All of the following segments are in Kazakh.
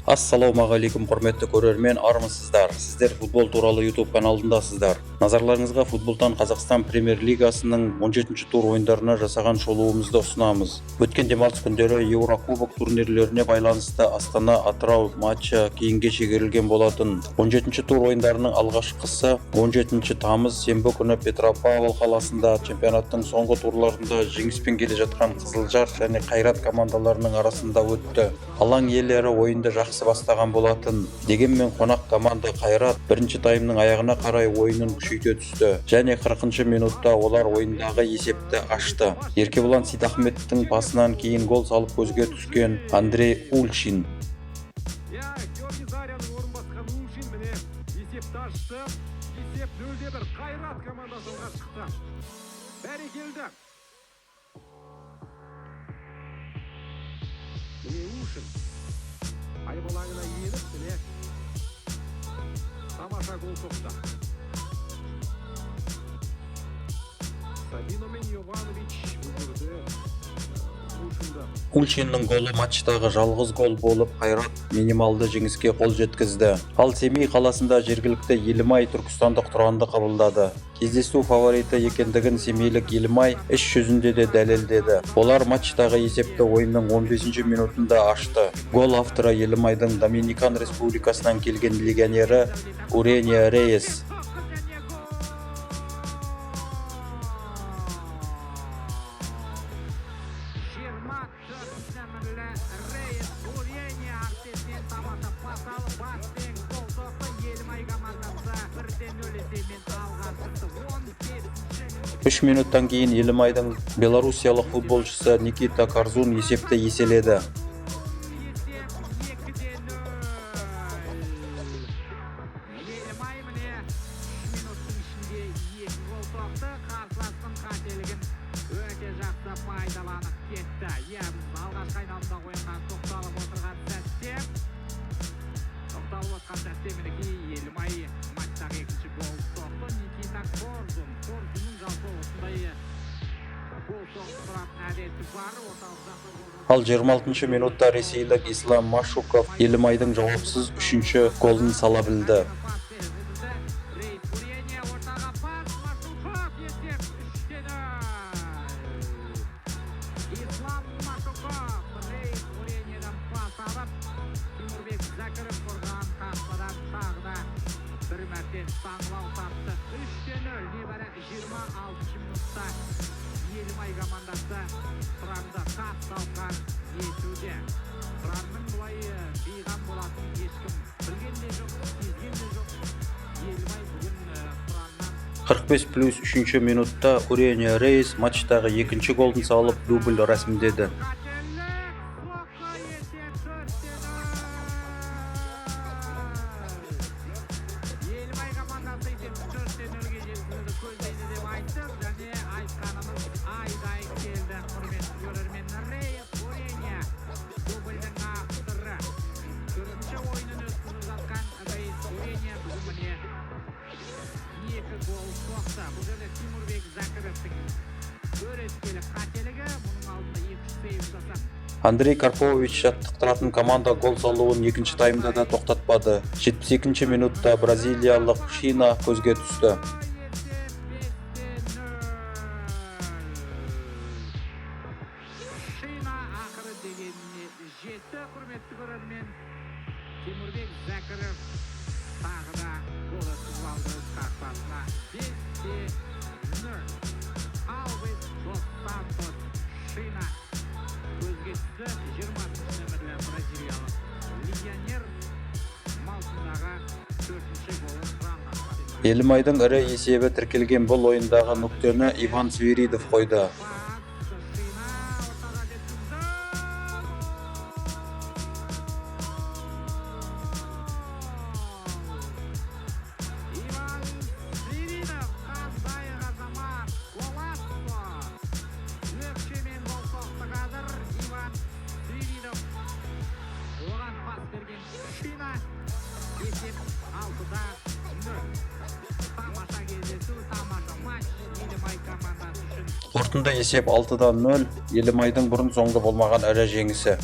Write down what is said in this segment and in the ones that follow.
Ассалаумағалейкум, құрметті көрермен, армысыздар! Сіздер футбол туралы YouTube каналындасыздар. Назарларыңызға футболдан Қазақстан премьер-лигасының 17 тур ойындарына жасаған шолуымызды ұсынамыз. Өткен демалыс күндері Еурокубок турнирлеріне байланысты Астана Атырау матчы кейінге шегерілген болатын. 17 тур ойындарының алғашқысы 17 тамыз сенбі күні Петропавл қаласында чемпионаттың соңғы турларында жеңіспен келе жатқан Қызылжар және Қайрат командаларының арасында өтті. Алаң иелері ойынды жақсы бастаған болатын. Дегенмен қонақ команда Қайрат бірінші таймның аяғына қарай ойынын күшейте түсті және 40 минутта олар ойындағы есепті ашты. Еркебұлан Сейдахметтің пасынан кейін гол салып көзге түскен Андрей Ульшин. Иә, Георгий Заряның орын басқан Ульшин міне есепті ашты. Есеп 0-1, Қайрат командасы алға шықты. Бәрекелді. Міне Ульшин айып алаңына еніп, міне тамаша гол соқты. Сабино мен Йованович бұл жерде Ульшинді. Ульшиннің голы матчтағы жалғыз гол болып, Қайрат минималды жеңіске қол жеткізді. Ал Семей қаласында жергілікті Елімай түркістандық Тұранды қабылдады. Кездесу фавориті екендігін семейлік Елімай іс жүзінде де дәлелдеді. Олар матчтағы есепті ойынның 15 минутында ашты. Гол авторы Елімайдың Доминикан Республикасынан келген легионері Урения Рейес. Соққы және гол! 24 нөмірлі Рейс Урения әріптесінен тамаша пас алып, баспен гол соқты. Елімай командасы 1-0 есебімен алға шықты. 15-ші 3 минуттан кейін Елімайдың белоруссиялық футболшысы Никита Корзун есепті еселеді. Есеп 2-0. Елімай міне 3 минуттың ішінде екі гол соқты. Қарсыластың қателігін өте жақсы пайдаланып кетті. Иә, біз алғашқы айналымда ойынға тоқталып отқан сәтте мінекей Елімай матчтағы екінші гол соқты. Никита Корзун. Корзунның жалпы осындай гол соғып тұратын әдеті бар. Орталық жақта гол Ал 26 минутта ресейлік Ислам Машуков Елімайдың жауапсыз үшінші голын сала білді. Пас берді. Рейс Урения, ортаға пас, Машуков, есеп 3-0. Ислам Машуков Рейс Урениядан пас алып, Тимурбек Зәкіров қорғаған қақпадан тағы да бір мәрте саңылау тапты. 3-0, небәрі 26 минутта Елімай командасы Тұранды тас талқан етуде. Тұранның бұлай бейғам болатынын ешкім білген де жоқ, сезген де жоқ. Елімай бүгін Тұраннан 45 плюс 3 минутта Урения Рейс матчтағы екінші голын салып, дубль рәсімдеді. Қателік, соққы, есеп 4-0. Елімай командасы есепті 4-0-ге жеткізуді көздейді деп айттық және айтқанымыз айдай келді. Құрметті көрермен, Рейс Урения дубльдің авторы. Төртінші ойынын өткізіп жатқан Рейс Урения бүгін міне екі гол соқты. Бұл жерде Тимурбек Зәкіровтің өрескел қателігі, мұның алдында екі үш сейв жасап Андрей Карпович жаттықтыратын команда гол салуын екінші таймда да тоқтатпады. 72 минутта бразилиялық Шина көзге түсті. Есеп 5-0. Шина ақыры дегеніне жетті, құрметті көрермен. Тимурбек Зәкіров тағы да гол өткізіп алды өз қақпасына. 5-0. Алвес дос Сантос Шина көзге түсті. 20 нөмірлі бразилиялық легионер маусымдағы төртінші голын Тұран қақпасына. Елімайдың ірі есебі тіркелген бұл ойындағы нүктені Иван Свиридов қойды. Пас, Шина ортаға жеткізді. Гол! Иван Свиридов, қандай ғажамат! Голассо! Өкшемен гол соқты қазір Иван Свиридов. Оған пас берген Шина. Есеп 6-0. Тамаша кездесу, тамаша матч Елімай командасы үшін. Қорытынды есеп 6-0, Елімайдың бұрын соңды болмаған ірі жеңісі.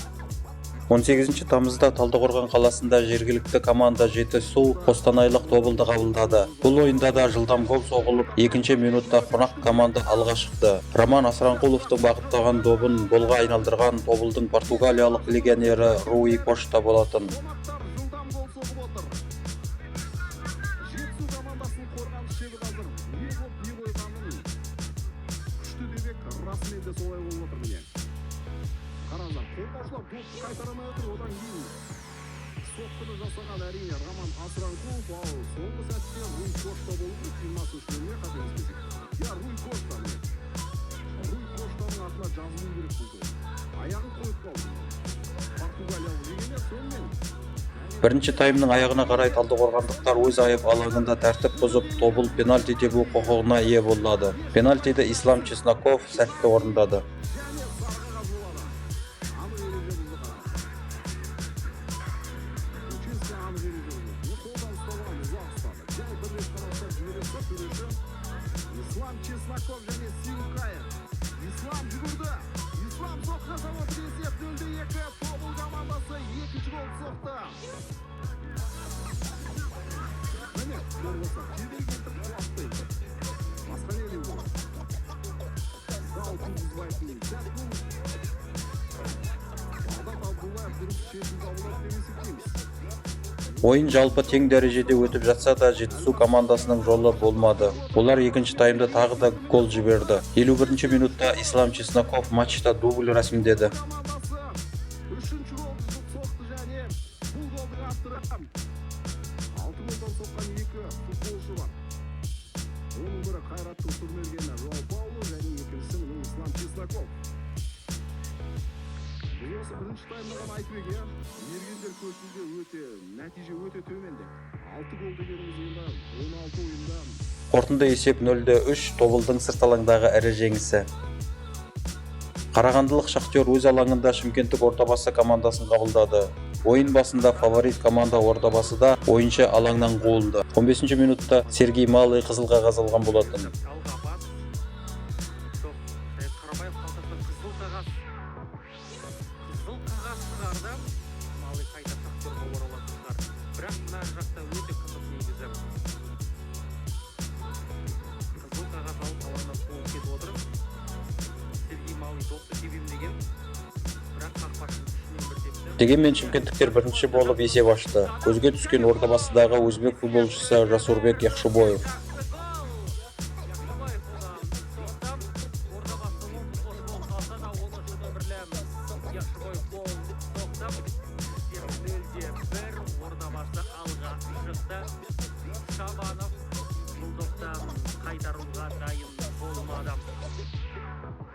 18 тамызда Талдықорған қаласында жергілікті команда «Жетісу» қостанайлық «Тобылды» қабылдады. Бұл ойында да жылдам гол соғылып, екінші минутта қонақ команда алға шықты. Роман Асранқұловтың бағыттаған добын голға айналдырған «Тобылдың» португалиялық легионері Руи Кошта болатын. Қонақтар жылдам гол соғып отыр. «Жетісу» командасының қорғаныс шебі қазір не болып, не қойғанын күшті демек, расымен де солай болып отыр. Міне, қараңыздар, қорғаушылар допты қайтара алмай отыр. Одан кейін соққыны жасаған, әрине, Роман Асранқұлов. Ал соңғы сәтте Руй Кошта болу керек, 23 нөмір, қателеспесек. Иә, Руй Кошта. Міне, Руй Коштаның атына жазылу керек бұл гол. Аяғын қойып қалды португалиялық легионер. Сонымен Бірінші таймның аяғына қарай талдықорғандықтар өз айып алаңында тәртіп бұзып, «Тобыл» пенальти тебу құқығына ие болады. Пенальтиді Ислам Чесноков сәтті орындады. Және сары қағаз болады. Анық ереже бұзды, қараңыздар. Учинский анық ереже бұзды. Не, қолдан ұстаған, ұзақ ұстады. Жай бір рет қана ұстап жібереді төреші. Ислам Чесноков және Симкаев. Ислам жүгірді. Ислам соққы жасап отыр. Есеп 0-2. «Тобыл» командасы екінші гол соқты. Міне, көріп, жедел кетіп құлатты енді. Басқа не деуге болады? Дау туғызбайтын сәт бұл. Бағдат Абдуллаев дұрыс шешім қабылдады деп есептейміз. Ойын жалпы тең дәрежеде өтіп жатса да, «Жетісу» командасының жолы болмады. Олар екінші таймда тағы да гол жіберді. 51 минутта Ислам Чесноков матчта дубль рәсімдеді. Командасы үшінші голды соқты және бұл голдың авторы, алты голдан соққан екі футболшы бар. Оның бірі «Қайраттың» сұрмергені Жуан Паулу және екіншісі, міне, Ислам Чесноков. Біз осы бірінші таймда ғана айтып едік, иә, мергендер көшінде өте нәтиже өте төмен деп. Алты гол дегеніміз енді 16 ойында. Қорытынды есеп 0-3, «Тобылдың» сырт алаңдағы ірі жеңісі. Қарағандылық «Шахтер» өз алаңында шымкенттік «Ордабасы» командасын қабылдады. Ойын басында фаворит команда «Ордабасыда» ойыншы алаңнан қуылды. 15 минутта Сергей Малый қызыл қағаз алған болатын. Алға бас. Жоқ, Саят Қарабаев қалтасынан қызыл қағаз. Қызыл қағаз шығарды. Малый қайта «Шахтерға» оралатын шығар. Бірақ мына жақта өте қызық негізі. Қызыл қағаз алып, алаңнан қуылып кетіп отыр. Сергей Малый допты тебем деген. Бірақ қақпашының ішінен бір тепті. Дегенмен шымкенттіктер бірінші болып есеп ашты. Көзге түскен «Ордабасыдағы» өзбек футболшысы Жасурбек Яқшыбоев. Жақсы гол! Яқшыбаев оны соқты. Ордабасы 10 футболшы болып қалса да, 10 нөмірлі Яқшыбаев гол соқты. Есеп 0-1, Ордабасы алға шықты. Шабанов бұл допты қайтаруға дайын болмады.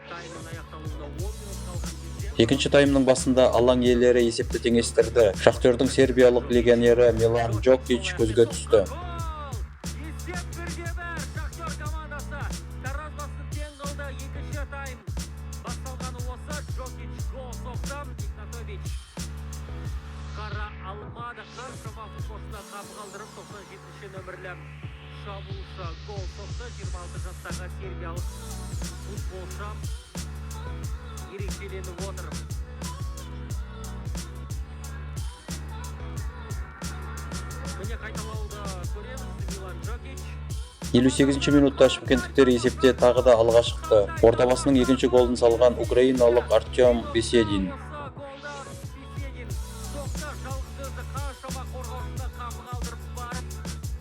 Таймның аяқталуына 10 минут қалған кезде Екінші таймның басында алаң иелері есепті теңестірді. «Шахтердің» сербиялық легионері Милан Джокич көзге түсті. Гол! Есеп 1-1. «Шахтер» командасы таразы тең қылды. Екінші тайм басталғаны осы. Джокич гол соқты. Игнатович қара алмады. Қаншама футболшыны қапы қалдырып, 97 нөмірлі шабуылшы гол соқты. 26 жастағы сербиялық футболшы ерекшеленіп отыр. Міне, қайталауды көреміз. Милан Джокич. 58 минутта шымкенттіктер есепте тағы да алға шықты. «Ордабасының» екінші голын салған украиналық Артем Беседин. Осы голды Беседин соқты. Жалғыз өзі қаншама қорғаушыны қапы қалдырып барып,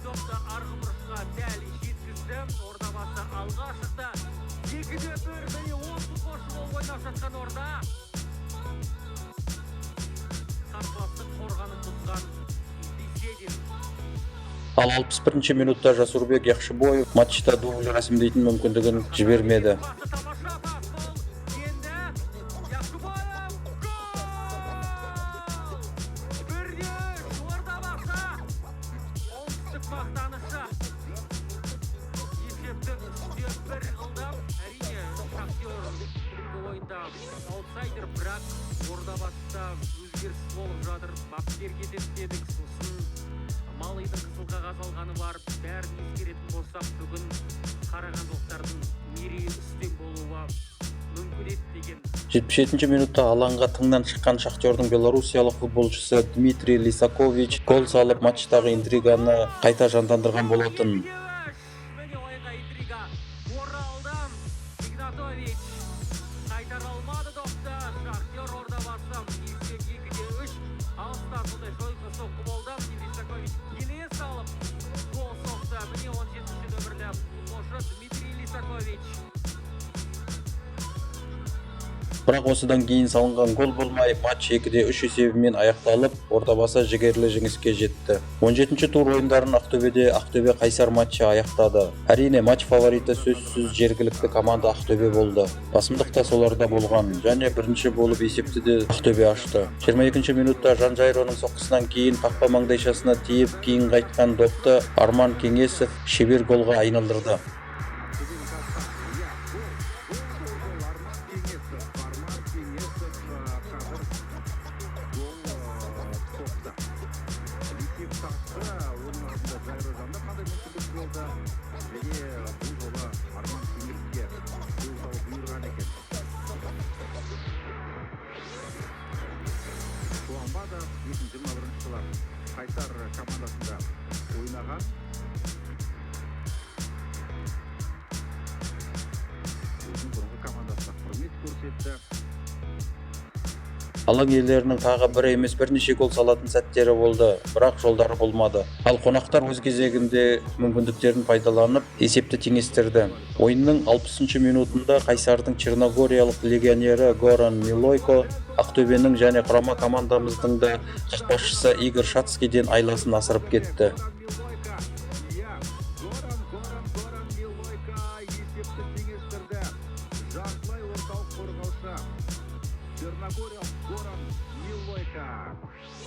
допты арғы бұрышқа дәл жеткізді. «Ордабасы» алға шықты. 2-1. Міне, 10 футболшы болып ойнап жатқан «Орда». Қарсыластың қорғанын бұзған Беседин. Ал 61 минутта Жасурбек Яқшыбоев матчта дубль рәсімдейтін мүмкіндігін жібермеді. Пасы тамаша пас бұл. Енді Яқшыбоев, гол! 1-3, «Ордабасы». Оңтүстік мақтанышы. Есепті 3-1 қылды. Әрине, «Шахтер» бүгінгі ойында аутсайдер, бірақ «Ордабасыда» өзгеріс болып жатыр. Бапкер кетеді дедік, сосын Малыйдың қызыл қағаз алғаны бар. Бәрін ескеретін болсақ, бүгін қарағандылықтардың мерейі үстем болуы мүмкін. көнеді деген. 77 минутта алаңға тыңнан шыққан «Шахтердің» белоруссиялық футболшысы Дмитрий Лисакович гол салып, матчтағы интриганы қайта жандандырған болатын. Міне, ойынға интрига оралды. Игнатович қайтара алмады допты. «Шахтер» Ордабасы есеп 2-3. Алыстан сондай жойқын соққы болды. Лисакович келе салып гол соқты. Міне, 17 нөмірлі футболшы Дмитрий Лисакович. Бірақ осыдан кейін салынған гол болмай, матч 2-3 есебімен аяқталып, Ордабасы жігерлі жеңіске жетті. 17 тур ойындарын Ақтөбеде Ақтөбе Қайсар матчы аяқтады. Әрине, матч фавориті сөзсіз жергілікті команда Ақтөбе болды. Басымдық та соларда болған және бірінші болып есепті де Ақтөбе ашты. 22 минутта Жан Жайроның соққысынан кейін қақпа маңдайшасына тиіп, кейін қайтқан допты Арман Кеңесов шебер голға айналдырды. Ақтөбенің кассасы. Иә, гол. Гол, гол, гол. Арман Кеңесов. Арман Кеңесов қазір гол соқты. Есепті ашты. Оның алдында Жайро Жанда қандай мүмкіндік болды. Және бұл жолы Арман Кеңесовке гол салып бұйырған екен. Туамбада 2021 жылы Қайсар командасында ойнаған. Өзінің бұрынғы командасына құрмет көрсетті. Алаң иелерінің тағы бір емес, бірнеше гол салатын сәттері болды, бірақ жолдары болмады. Ал қонақтар өз кезегінде мүмкіндіктерін пайдаланып, есепті теңестірді. Ойынның 60 минутында Қайсардың черногориялық легионері Горан Милойко Ақтөбенің және құрама командамыздың да қақпашысы Игорь Шацкийден айласын асырып кетті. Горан Милойко. Иә, Горан, Горан, Горан Милойко есепті теңестірді. Жартылай орталық қорғаушы черногориялық Горан Милойко.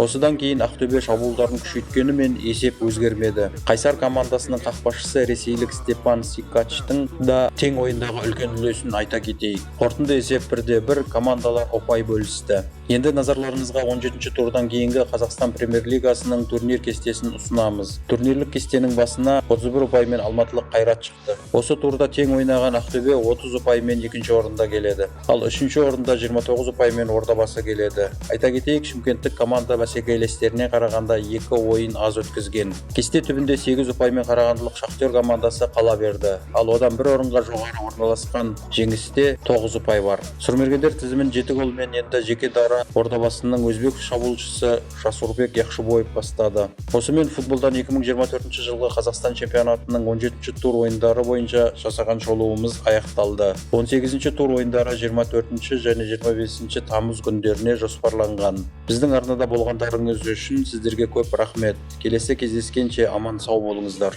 Осыдан кейін Ақтөбе шабуылдарын күшейткенімен, есеп өзгермеді. Қайсар командасының қақпашысы ресейлік Степан Сикачтың да тең ойындағы үлкен үлесін айта кетейік. Қорытынды есеп 1-1, командалар ұпай бөлісті. Енді назарларыңызға 17 турдан кейінгі Қазақстан премьер-лигасының турнир кестесін ұсынамыз. Турнирлік кестенің басына 31 ұпаймен алматылық Қайрат шықты. Осы турда тең ойнаған Ақтөбе 30 ұпаймен екінші орында келеді. Ал үшінші орында 29 ұпаймен Ордабасы келеді. Айта кетейік, шымкенттік команда бәсекелестеріне қарағанда екі ойын аз өткізген. Кесте түбінде 8 ұпаймен қарағандылық Шахтер командасы қала берді. Ал одан бір орынға жоғары орналасқан Жеңісте 9 ұпай бар. Сұрмергендер тізімін 7 голмен енді жеке дара Ордабасының өзбек шабуылшысы Жасурбек Яқшыбоев бастады. Осымен футболдан 2024 жылғы Қазақстан чемпионатының 17 тур ойындары бойынша жасаған шолуымыз аяқталды. 18 тур ойындары 24 және 25 тамыз күндеріне жоспарланған. Біздің арнада болғандарыңыз үшін сіздерге көп рахмет. Келесі кездескенше аман сау болыңыздар.